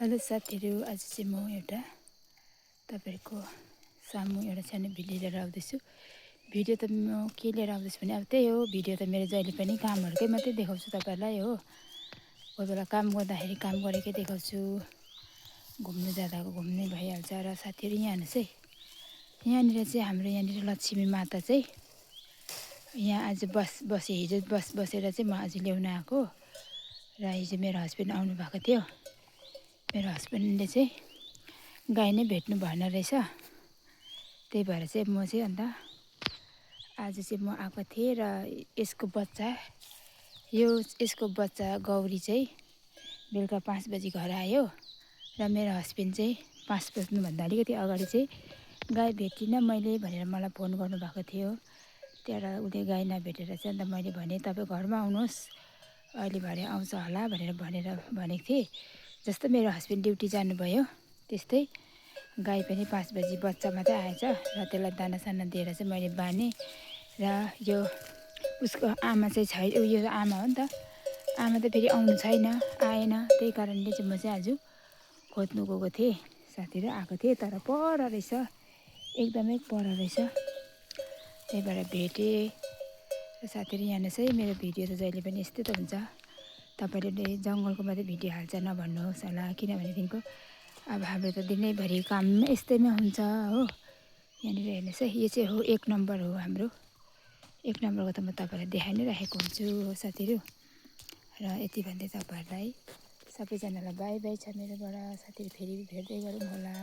Hello साथीहरू, आज चाहिँ म एउटा तपाईँहरूको सामु एउटा सानो भिडियो लिएर आउँदैछु। भिडियो त म के लिएर आउँदैछु भने अब त्यही हो, भिडियो त मेरो जहिले पनि कामहरूकै मात्रै देखाउँछु तपाईँहरूलाई हो। कोही बेला काम गर्दाखेरि काम गरेकै देखाउँछु, घुम्नु जाँदाको घुम्नै भइहाल्छ। र साथीहरू यहाँ हेर्नुहोस् है, यहाँनिर चाहिँ हाम्रो यहाँनिर लक्ष्मी माता चाहिँ यहाँ आज बसेँ। हिजो बसेर चाहिँ म आज ल्याउन आएको। र हिजो मेरो हस्बेन्ड आउनु भएको थियो। मेरो हस्बेन्डले चाहिँ गाई नै भेट्नु भएन रहेछ, त्यही भएर चाहिँ म चाहिँ अन्त आज चाहिँ म आएको थिएँ। र यसको बच्चा गौरी चाहिँ बेलुका 5 बजी घर आयो। र मेरो हस्बेन्ड चाहिँ 5 बज्नुभन्दा अलिकति अगाडि चाहिँ गाई भेटिनँ मैले भनेर मलाई फोन गर्नुभएको थियो। त्यहाँबाट उसले गाई नभेटेर चाहिँ अन्त मैले भने तपाईँ घरमा आउनुहोस्, अहिले भरे आउँछ होला भनेको थिएँ। जस्तो मेरो हस्बेन्ड ड्युटी जानुभयो त्यस्तै गाई पनि 5 बजी बच्चा मात्रै आएछ। र त्यसलाई दानासाना दिएर चाहिँ मैले बाँधेँ। र यो उसको आमा चाहिँ छैन, यो आमा हो नि त, आमा त फेरि आउनु छैन, आएन। त्यही कारणले चाहिँ म चाहिँ आज खोज्नु गएको थिएँ। साथीहरू आएको थिएँ तर पर रहेछ, एकदमै पर रहेछ, त्यही भएर भेटेँ। र साथीहरू यहाँ हेर्नुहोस् है, मेरो भिडियो त जहिले पनि यस्तै त हुन्छ। तपाईँले जङ्गलको मात्रै भिडियो हाल्छ नभन्नुहोस् होला, किनभनेदेखिको अब हाम्रो त दिनैभरि काम यस्तैमा हुन्छ हो। यहाँनिर हेर्नुहोस् है, यो चाहिँ हो 1 नम्बर हो हाम्रो। 1 नम्बरको त म तपाईँलाई देखाइ नै राखेको हुन्छु हो साथीहरू। र यति भन्दै तपाईँहरूलाई सबैजनालाई बाई बाई छ मेरोबाट। साथीहरू फेरि भेट्दै गरौँ होला।